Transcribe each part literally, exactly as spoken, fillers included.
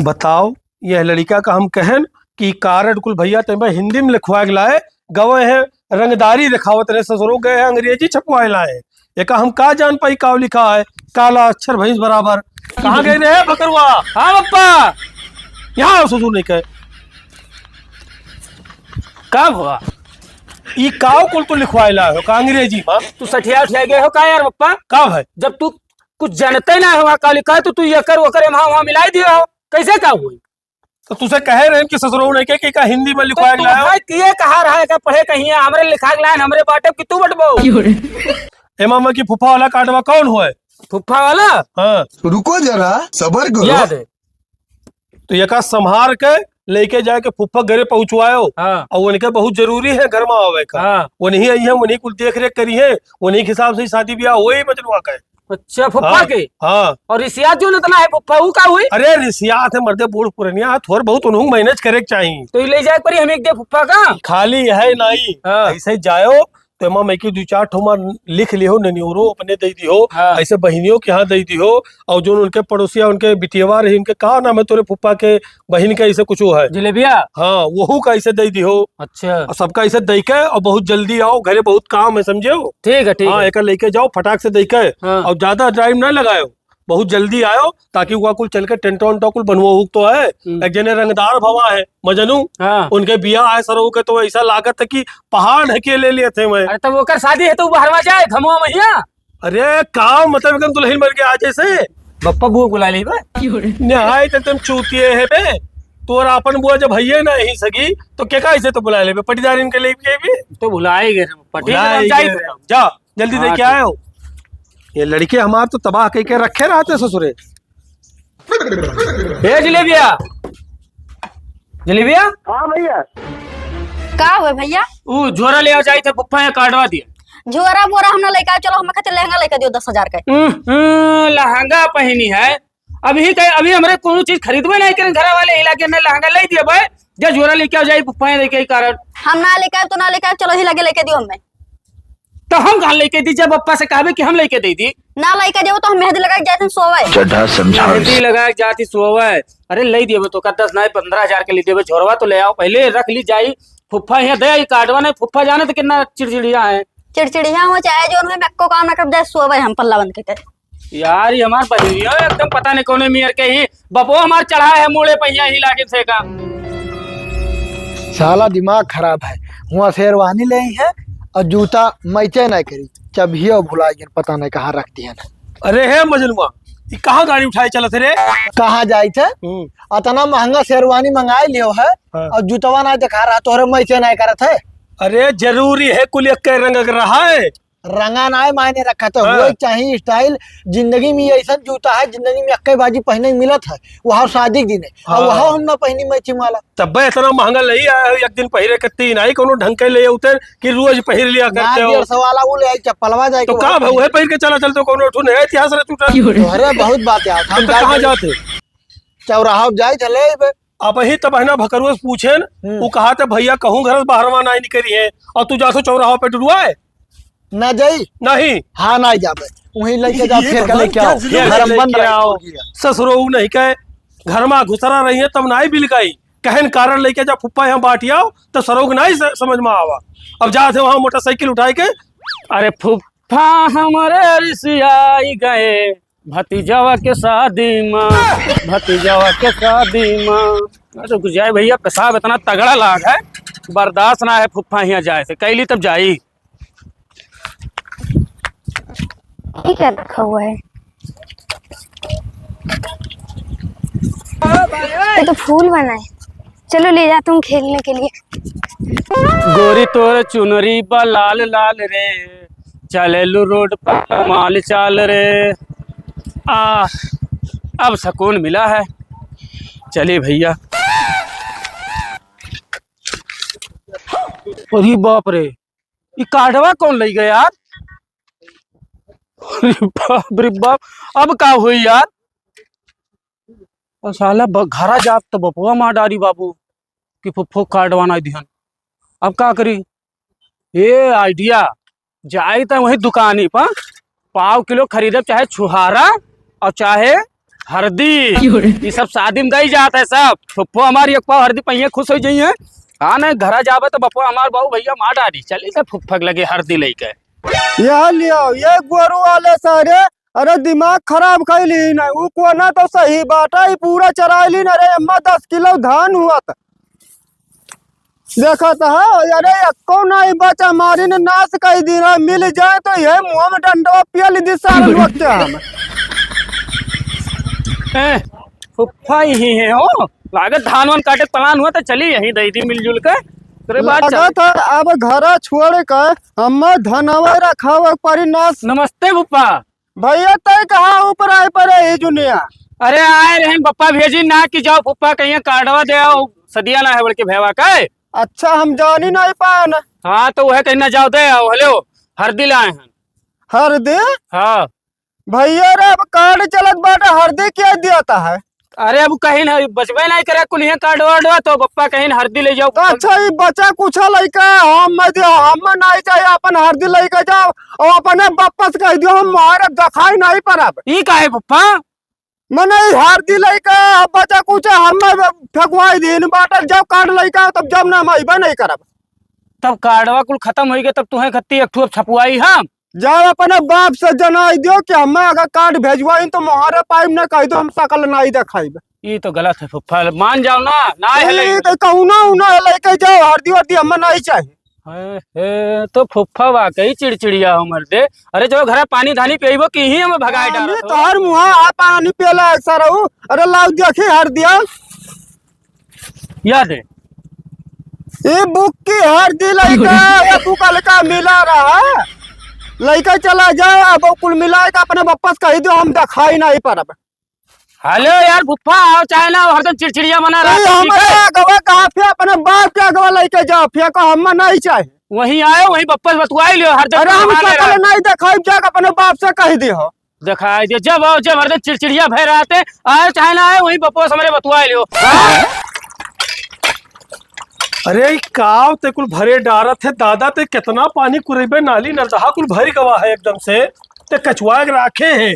बताओ, यह लड़िका का हम कहन कि card कुल भइया तैं हिंदी में लिखवाए के लाए, गवे हैं रंगदारी दिखावत रहे, ससुरो गए हैं अंग्रेजी छपवाए लाए। एका हम का जान पाई काव लिखा है, काला अक्षर भैंस बराबर। कहाँ गए रहे भकरुआ? हाँ बप्पा। यहाँ आओ ससुर नहीं कहे। का हुआ? ई काव कुल तो लिखवाए लाए हो का अंग्रेजी में? तू सठिया उठिया गए हो का यार बप्पा? का भाई? जब तू कुछ जानते ना हो का लिखा है तो तू ये कर वो कर वहाँ वहाँ मिलाई दियो हो, कैसे का हुई? तो तुसे कहे रहे कि ससुरो नहीं के कि का हिंदी में तो लिखवाए तू लाए हो? भाई किए कहा रहा है का पढ़े कहीं है, हमरे लिखा के लाए हमरे बाटे कि तू बटबो? क्यों रे? एमा में कि फुफा वाला कार्डवा कौन होए? फुफा वाला? हाँ। रुको जरा, सबर करो। याद है। तो एका संभार के लेके जाए के फुफ्फा घरे पहुँचवायो। हाँ। और उनके बहुत जरूरी है घर में आवे का। हाँ। उन्हीं आई है, उन्हीं कुल देख रेख करी है, उन्हीं के हिसाब से ही शादी ब्याह होई मजनुआ का। अच्छा, फुफ्फा हाँ, के? हाँ। और रिसियात जो इतना है फुफ्फा, वो का हुई? अरे रिसियात है मर्दे, बूढ़ पुरनिया है, थोड़ बहुत उन्हों manage करे के चाहिए। तो ये ले जाए परी हम एक दे फुफ्फा का? खाली है नहीं, हाँ। ऐसे जायो तो एमा में कि दू चार ठो मा लिख लिहो, ननियोरो अपने दे दिहो, हाँ। ऐसे बहिनियों के यहाँ दे दिहो, और जो उनके पड़ोसिया, उनके बिटियावा रही, उनके का नाम है तोरे फुप्पा के बहिन का, ऐसे कुछ वो है। जिलेबिया? हाँ, वहू का ऐसे दे दिहो। अच्छा। और सबका ऐसे दे के, और बहुत जल्दी आओ, घरे बहुत काम है, समझे हो? ठीक है, ठीक हाँ, है। एका लेके जाओ, फटाक से दे के, हाँ। और ज्यादा time ना लगायो। बहुत जल्दी आयो, ताकि वह कुल चल के टेंट वेंट कुल बनवा हुक तो है। हम्म। एक जने रंगदार भवा है, मजनू। हाँ। उनके बियाह है सरऊ के, तो ऐसा लागत है कि पहाड़ ढके ले लिए थे मैं। अरे, तब ओकर शादी है तो बहरवा जाए, घमवा महिया। अरे, का मतलब एकदम दुल्हन बन के आ जैसे? बप्पा बुआ बुला ली बा। निहाय तो तुम चूतिए है बे। तोर आपन बुआ जब हइये ना ही सगी, तो के का ऐसे तो बुला लेबे? पटीदारिन के लिए भी? तो बुलाए गए, पटी भुलाए जाई गए। तो। जा। जल्दी दे हाँ, के ठीक। आयो। ये लड़के हमार तो तबाह कई के रखे रहते ससुरे। ए जलेबिया, जलेबिया। हाँ भैया। का हुए भैया? ऊ झोरा ले आओ, जाई थे फुफ्फा यहाँ काटवा दिया। झोरा बोरा हम ना लेके आए, चलो हम खातिर लहंगा लेके दियो दस हजार का। हम्म, हम्म, लहंगा पहनी है, अभी कहे, अभी हमरे कोनो चीज खरीदबे नहीं करें, घरा वाले हिला के न लहंगा ले दिए भाई, जा झोरा लेके आओ, जाई फुफ्फा यहाँ लेके आई कारण। हम ना लेके आए तो ना लेके आए, चलो ही लगे लेके दियो हमें। तो हम कहाँ लेके दी, जब पप्पा से कहबे कि हम लेके दे दी? ना लेके देबो तो हम मेहंदी लगा के जाते सोवे। चड्ढा समझा मेहंदी लगा के जाती सोवे। अरे ले देबे तो का दस नहीं पन्द्रह हजार के ले देबे, झोरवा तो ले आओ, पहले रख ली जाई। फुफ्फा यहाँ दे आई कार्डवा नहीं, फुफ्फा जाने तो कितना चिड़चिड़िया है। चिड़चिड़िया हो चाहे जो उनमें एक्को काम ना कर जाए, सोवे हम पल्ला बन के। यार, ये हमार बहिनिया एकदम पता नहीं कौने मियर के ही, बपो हमार चढ़ा है मूड़े पहिया ही लागे से का। साला दिमाग खराब है, हुआ शेरवानी ले आई है और जूता मैचे नहीं करी, चबियो भुला गए, पता नहीं कहाँ रख दिया ना। अरे हे मजनुआ, ये कहाँ गाड़ी उठाए चलत है रे? कहाँ जाई थे? हम्म। अतना महंगा शेरवानी मंगाए लियो है हाँ। और जूतवा ना दिखा रहा, तोहरे मैचे नहीं करत है। अरे जरूरी है, कुल एक रंग अगर रहा है, रंगा नाय मायने रखा तो हाँ। हुए चाही style। जिंदगी में ऐसा जूता है, जिंदगी में एक्के बाजी पहने मिलत है, वह शादी के दिन है। और हाँ। वह हम ना पहनी matching वाला। तब इतना महंगा ले आया हो, एक दिन पहिरे के तीन आई, कोनो ढंग के ले उतर कि रोज पहिर लिया ना, करते हो। डेढ़ सौ वाला वो ले आई, चप्पलवा जाए तो के का वहाँ भाव है, पहिर के चला चलते, कोनो ठो नया इतिहास रह टूटा। अरे बहुत बात यार, हम तो कहाँ जाए जाते? चौराहा जाए चले अबे। अब ही तब है ना भकरुआ से पूछे न, हम्म। वो कहा थे, "भैया, कहूँ घर से बाहरवा नाहीं निकरी है, और तू जातो चौराहा पे डुडुआए?" ना जाई? नहीं। हाँ, ना जाबे। वहीं लेके जा, ये फेर के भगवान लेके क्या आओ। जिंदगी घर में लेके बंद रहो। आओ। ससुरो नहीं कहे, घर में घुसरा रही है, तब नाहीं बिलकाई। कहन कारण लेके जा, फुप्पा यहाँ बाटी आओ, तो सरोग नाहीं स-, समझ में आवा। अब जाते वहाँ मोटरसाइकिल उठाए के। अरे फुप्पा हमारे रिसियाई गए, भतीजवा के शादी में, भतीजवा के शादी में। अरे रुक जाए भैया, पेशाब इतना तगड़ा लाग है, बर्दाश्त ना है फुफ्फा हियाँ जाए से। कैली तब जाई। ये क्या रखा हुआ है? ये तो फूल बना है। चलो ले जाता हूँ खेलने के लिए। गोरी तोर चुनरी बा लाल लाल रे, चलेलू रोड पर कमाल चाल रे। आ, अब सुकून मिला है। चलिए भैया। अरे बाप रे, ये कार्डवा कौन ले गया यार? अरे बाप रे बाप, अब का हुई यार? और साला ब-, घरा जात तो बपुआ मार डारी बाबू कि फुफ्फो कार्डवा नाहीं दिहन। अब का करी? ये idea, जाई त वही दुकानी पर पाव किलो खरीदब, चाहे छुहारा और चाहे हरदी। ई सब शादी में दई जात है सब। फुफ्फो हमार एक पाव हरदी पहिए खुश होइ जइहैं। हाँ, नहीं घरा जाबे तो बप्पो हमार बाबू भइया मार डारी। चली से फुफ्फा के लगे हरदी लइके। यह लियो, ये गोरू वाले सारे, अरे दिमाग खराब कइली ना। उ कोना तो सही बाटे, ई पूरा चराइली ना रे, अम्मा दस किलो धान हुआ त। देखत ह, अरे एक्को नाहीं बचा, मारी ने नाश कइ दी ना, मिल जाए तो ये मुँह में डंडवा पेल दी सारे लोग के हम। ए, फुफ्फा यही है हो, लागत धान वान काटे के plan हुआ तो चली यहीं दई दी मिलजुल के, तेरे बात चल। लागत है अब घरा छोड़ के हम धनवा रखावे परी नाश। नमस्ते फुफ्फा। भइया, तै कहाँ ऊपर आए परे ई जुनिया? अरे आए रहे बप्पा भेजी ना कि जाओ फुफ्फा कहिए कार्डवा दे आओ, सदिया ना है बड़के भैया का। अच्छा, हम जानी नहीं पान। हाँ, तो वह कहीं ना जाओ दे आओ। हेलो, हरदी लाए हैं। हरदी? हाँ। भइया रे, अब कार्ड चलत बाटे, हरदी के दियाता है? अरे अब कहीं ना बचबे नहीं करे कुल ये कार्ड वार्ड, तो बप्पा कहीं हरदी ले जाओ। तो अच्छा, ई बचा कुछ लइका हम दे, हम नहीं चाहिए, अपन हरदी लइके जाओ और अपने वापस कह दियो, हम मारे दिखाई नहीं परब। ई काहे पप्पा? मने ई हरदी लइका बचा कुछ हम फेंकवाई दिन बाटे, जब कार्ड लइका तब जब ना हम अइबे नहीं करब। तब कार्डवा कुल खत्म होई गए, तब तुहें खत्ती एक ठो अब छपवाई हम। जाओ अपने बाप से जनाई दियो कि हमें अगर कार्ड भेजवाई तो मोहरे पाइप ने कह दो, हम शकल नहीं दिखाइब। ई तो गलत है फुफ्फा, मान जाओ ना, ना है ई लइका। तो कौनो उनो लइके जाओ, हरदी वर्दी हमें नहीं चाहिए। हे, हे, तो फुफ्फा वाकई चिड़चिड़िया हो मर्दे। अरे जो घरा पानी धानी पियबो कि ही हमें भगाए डालत हो। तोहर मुँह आ पानी पियला एक सारा उ। अरे लाओ देखी हरदिया। या दे। ए बुक की हरदी लइका, ए बुक हल्का मिला रहा। लइका चला जाए, अब कुल मिला के अपने वापस कह दो, हम दिखाई नहीं परब। हेलो यार फुफ्फा, आओ चाहे ना, हरदम चिड़चिड़िया बना रहा ए, था, ठीक हमारे है? अगवा कहाँ पे अपने बाप के अगवा लइके जाओ, फेंको, हम नहीं चाहे। वहीं आयो, वहीं वापस बतुआई लियो, हरदम अरे हम बहाने शकल रहा। नहीं दिखाई, जाके अपने बाप से कह दियो। दिखाई दे, जब आओ, जब हरदम चिड़चिड़िया भय रहते, आए चाहे ना आए, वहीं बपोस हमरे बतुआ लियो। अरे, ई काव ते कुल भरे डारत है, दादा, ते कितना पानी कुरेबे, नाली नरदहा कुल भर गवा है एकदम से, ते कचुआ के राखे है।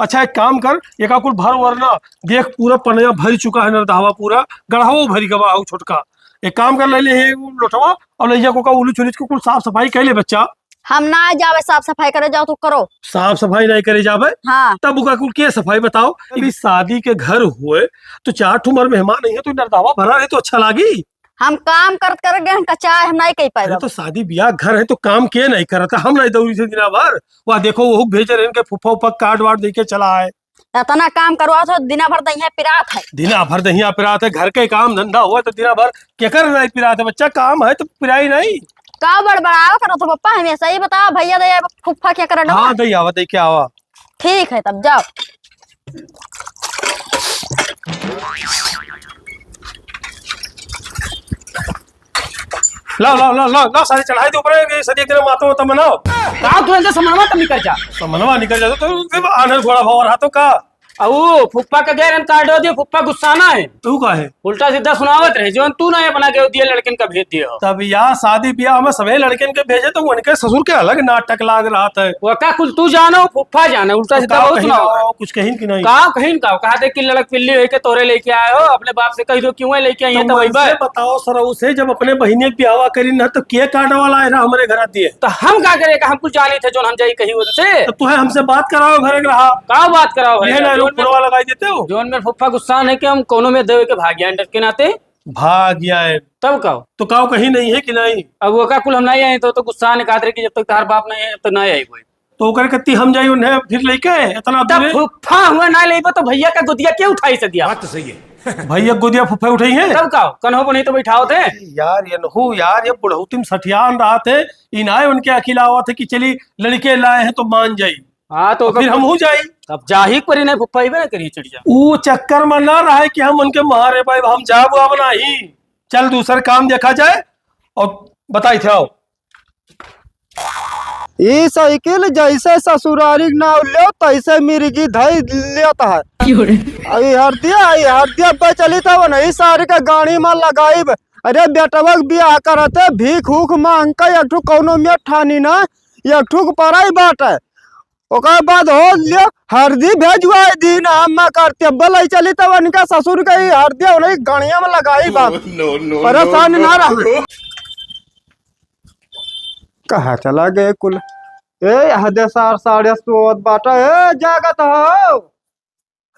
अच्छा, एक काम कर, एका कुल भर वरना, देख, पूरा पनिया भर चुका है, नरदहवा पूरा, गढ़ावो भर गवा है छोटका। एक काम कर, ले ले हे लोटवा और ले जा, को का उलूच उलूच के कुल साफ सफाई कर ले, बच्चा। हम ना जावे साफ सफाई करे, जाओ तू करो। साफ सफाई नहीं करे जावे? हाँ। तब ओका कुल के सफाई बताओ? अभी शादी के घर हुए तो चार ठो हमार मेहमान नहीं है तो नरदावा भरा रहे तो अच्छा लागी? हम काम करत करत गए, हम कचाए, हम नहीं कह पाए अरे बाबू। तो शादी ब्याह घर है तो काम के नहीं करता? हम नहीं दौड़ी से दिना भर। वह देखो वो भेजे रहे इनके फुफा उफा कार्ड वार्ड दे के चला आए। इतना काम करवा तो दिना भर दहिया पिरात है। दिना भर दहिया पिरात है, घर के काम धंधा हुआ तो दिना भर केकर नहीं पिरात है बच्चा, काम है तो पिराई नहीं। का बड़बड़ावा करत हो पप्पा, हमेशा ही बताओ भैया दे फुफ्फा क्या करत हो? हाँ, दे आवा, दे के आवा। ठीक है, तब जाओ। लाओ, लाओ, लाओ, लाओ, लाओ, सारी चढ़ाई दे ऊपर, ये सदी के मातो तो मनाओ। का तू ऐसे समनवा तो निकल जा। समनवा निकल जा, तो, तो आनर घोड़ा भवा रहा तो का? अऊ फुफ्फा के गैर कार्डो दियो, फुफ्फा गुस्साना है। तू का है? उल्टा सीधा सुनावत रहे, जौन तू ना अपना के दिए लड़कन का भेज दियो। तब या शादी ब्याह में सभी लड़कन के भेजे तो उनके ससुर के अलग नाटक लाग रहा था। वो का कुल तू जानो, फुफ्फा जाने, उल्टा तो सीधा का बहुत कहीं सुनाओ। का, कुछ कहीं कि नहीं? का कहीं का, कहा थे कि लड़क पिल्ली होके तोरे लेके आए हो, अपने बाप से कह दो क्यों है लेके आई है तो तो वही उनसे बात। बताओ सर, उसे जब अपने बहिनी के ब्याहवा करी ना तो के कार्ड वाला आए रहा हमारे घर दिए? तो हम का करे, हम कुछ जानी थे जो हम जाई कहीं उनसे। तो तू है हमसे बात कराओ घर के रहा। का बात कराओ ये है? ना लोग फोनवा लगाई देते हो। जौन में फुफ्फा गुस्सा है कि हम कोनो में देवे के भाग जाए डर के नाते। भाग जाए। तब का? तो का कहीं नहीं है कि नहीं? अब वो का कुल हम नहीं आए तो, तो गुस्सा ने कहा कि जब तक तार बाप नहीं है तो नहीं आई कोई। तो ओकर कत्ती हम जाई उन्हें फिर लेके इतना तब दूर है। फुफ्फा हुआ ना लेबो तो भैया का गुदिया के उठाई से दिया? बात तो सही है। भैया गुदिया फुफ्फा उठाई है? तब का? कन्हो पर नहीं तो बैठाओ थे। यार, ये नहु यार, ये बुढ़ौती में सठियान रहा थे, इनाए उनके अखिल आवत है कि चली लड़के लाए हैं तो मान जाई। हाँ, तो फिर हम हो जाई। अब जाही पर ही नहीं फुफ्फा ही बना करिए चिड़िया। वो चक्कर में ना रहे कि हम उनके मारे भाई, हम जाब अब नहीं। चल दूसर काम देखा जाए और बताई थे आओ। ई साइकिल जैसे ससुरारी के नाव लेव, तैसे मिर्गी धई लेत है। क्यों रे? आई हरदिया, आई हरदिया पे चली तब नहीं सारी के गाड़ी में लगाइब। अरे बेटवा के बियाह करते भीख उख मांग के एक ठो कौनो में ठानी ना, एक ठो के पराई बाटे। ओकर बाद हो लियो, हरदी भेजवाए दीन, हम करते बलई चली, तब उनका ससुर के ही हरदी उन्हीं गणिया में लगाई बाप। No, no, no, परेशान ना रहा। कहाँ चला गए कुल? ए, हदे सार साढ़े सोत बाटा, ए, जागत हो?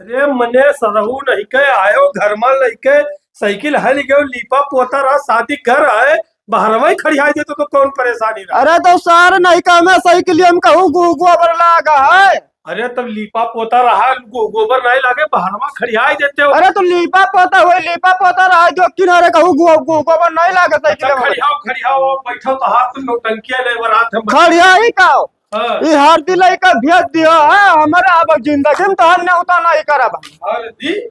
अरे मने सरहू नहीं के आयो, घर में नहीं के, साइकिल हल गयो, लीपा पोता रहा, शादी घर आए, बाहरवा ही खड़ियाई देतो तो कौन परेशानी रहा? अरे तो सार नहीं का मैं साइकिल हम कहूँ गु-, गोबर लागा है। अरे तब लीपा पोता रहा, गो-, गोबर नहीं लागे, बाहरवा खड़ियाई देते हो। अरे तो लीपा पोता हुए, लीपा पोता रहा जो किनारे कहूँ गो-, गो-, गोबर नहीं लागे अच्छा, साइकिल में। खड़ियाओ, खड़ियाओ, बैठो तो हाथ नौटंकिया ले बरात हम। खड़ियाई का? हाँ। ई हरदी लइका भेज दियो, हाँ, हमरा अब जिंदगी में तोहार नेवता नहीं करब। हरदी?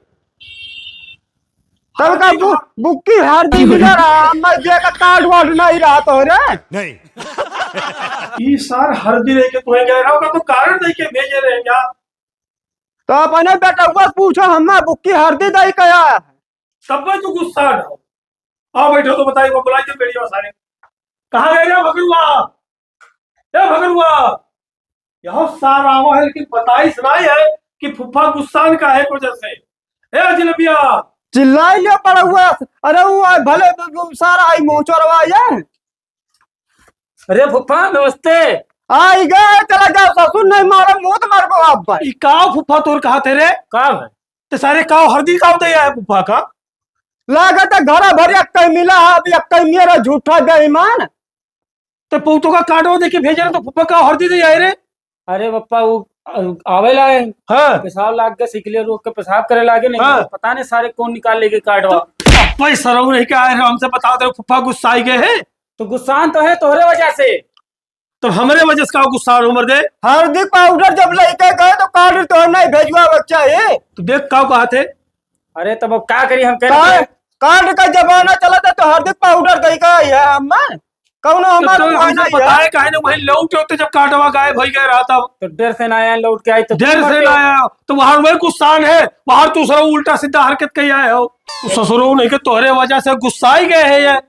तब का हरदी बु-, ना। बुक्की हरदी मिले रहा, मैं दे का कार्ड वार्ड नहीं रहा तोहरे। नहीं। ई सार हरदी लेके तुम्हें गए रहो, का तो कारण नहीं के भेजे रहे क्या? तो अपने बेटउआ से पूछो, हमें बुक्की हरदी दई कया है। तब मैं तो गुस्सा ना हो। आओ बैठो तो बताइए, वो बुलाई दे बेड़िया सारे। कहाँ गए रे भगरुआ? ए भगरुआ, यहो सार आवा है, लेकिन बताइस नाई है कि फुफ्फा गुस्सान का है वजह से। ए जिलेबिया। चिल्लाई ले पड़ा हुआ। अरे वो आए भले वो सार आई मोचरवा ये। अरे फुफ्फा नमस्ते। आई गए, चला जाओ ससुर, नहीं मारो, मुंह तो मार को आप भाई। ई काव फुफ्फा तोर कहा थे रे? का भाई? ते सारे काव हरदी काव दे आए फुफ्फा का? लागत है घरा भर एक कई मिला है, अब एक कई मेरा झूठा बेईमान। तो पौतो का कार्डवा देके भेजे रहे तो फुफ्फा का हरदी दे आए रे? अरे पप्पा, वो, अ, आवे लागे। हाँ। पेशाब लाग के सिकलिया रोक के पेशाब करे लागे नहीं। हाँ। पता नहीं सारे कौन निकाल लेके कार्डवा। तो पप्पा ही सरऊ नहीं के आए रहे, हमसे बता दे, फुफ्फा गुस्सा आई गए हैं। तो गुस्सान तो है तोहरे वजह से। तो हमरे वजह से का गुस्सा उमर दे? हरदी पाउडर जब लेके गए तो कार्ड तो नहीं भेजवा बच्चा ये। तो देख का कहा थे। अरे तब अब का करी हम कह कार्ड, कार्ड का जमाना चला था तो हरदी पाउडर दे का ये अम्मा। कौनो तो हमार तो हुआ हमसे नहीं बताए है। काहे ना वही लौट होते जब कार्डवा गायब हो गए रहा तब। तो डर से ना आया, लौट के आई तो देर से ना आया, तो वहां वही गुस्सान है, वहां दूसरा उल्टा सीधा हरकत कही आए हो। तो ससुरो नहीं के तोहरे वजह से गुस्सा ही गए है ये।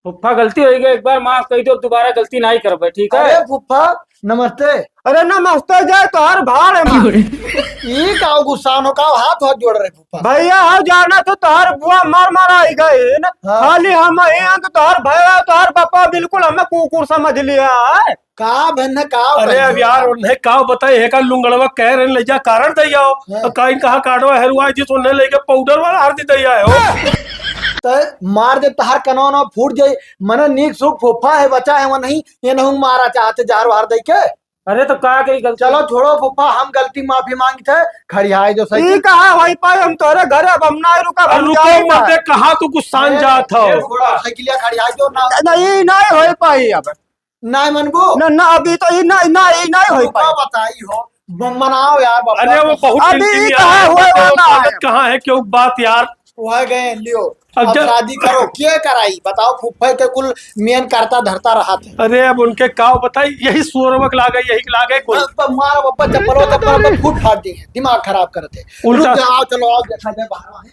फुफ्फा गलती हो गई, एक बार माफ कर दो, अब दोबारा गलती नहीं करबे, ठीक है? अरे फुफ्फा नमस्ते। अरे नमस्ते जाए तोहर भाड़ में। ई का गुस्सान हो का हाथ हाथ जोड़ रहे फुफ्फा? भैया हो जाना तो तोहर बुआ मार मार आई गई ना। हाँ। खाली हम ही हैं तो तोहर भैया तोहर पापा बिल्कुल हमें कुकुर समझ लिया है। का बहन का अरे बहन? अब यार उन्हें का बताए है का लुंगड़वा कह रहे ले जा कारण दे जाओ। हाँ। तो काइन कहा काटवा हेरुआ जिस उन्हें लेके पाउडर वाला हरदी दे आए हो। तो मार दे तहार कनवा फूट जाई। मने नीक सुख फुफ्फा है बचा है वो नहीं ये नहीं मारा चाहते जहर वहर दे के। अरे तो का करी गलती? चलो छोड़ो फुफ्फा, हम गलती माफी मांगते हैं, खड़ियाए जो सही। ई कहा भाई पाई हम तोरे घर अब हम ना रुका, अब हम रुको जाए मत ना। दे, कहाँ तू गुस्सान ए, जात हो? ए, छोड़ो, साइकिलिया खड़ियाए जो ना। नहीं, नहीं होई पाई अब। नहीं मनबू? ना, ना, अभी तो ई ना, ना, ई नहीं होई फुफ्फा पाई। बताई हो, ब-, मनाओ यार, बाबा। अरे वो बहुत अभी चिंती ई में कहाँ है, होए वो वाला है? कहाँ है, क्यों बात यार? वह गए लियो। अब अब जब शादी करो, के कराई? बताओ, फुफ्फे के कुल मेन करता धरता रहा थे। अरे, अब उनके काव बताई, यही सोरवक लागे, यही लागे कुल। अब, अब मारा बप्पा चप्पलो चप्पल में फूट फाट दी है, दिमाग खराब करते। उल्टा रुक जाओ, चलो, आओ, देखा जाए बाहर।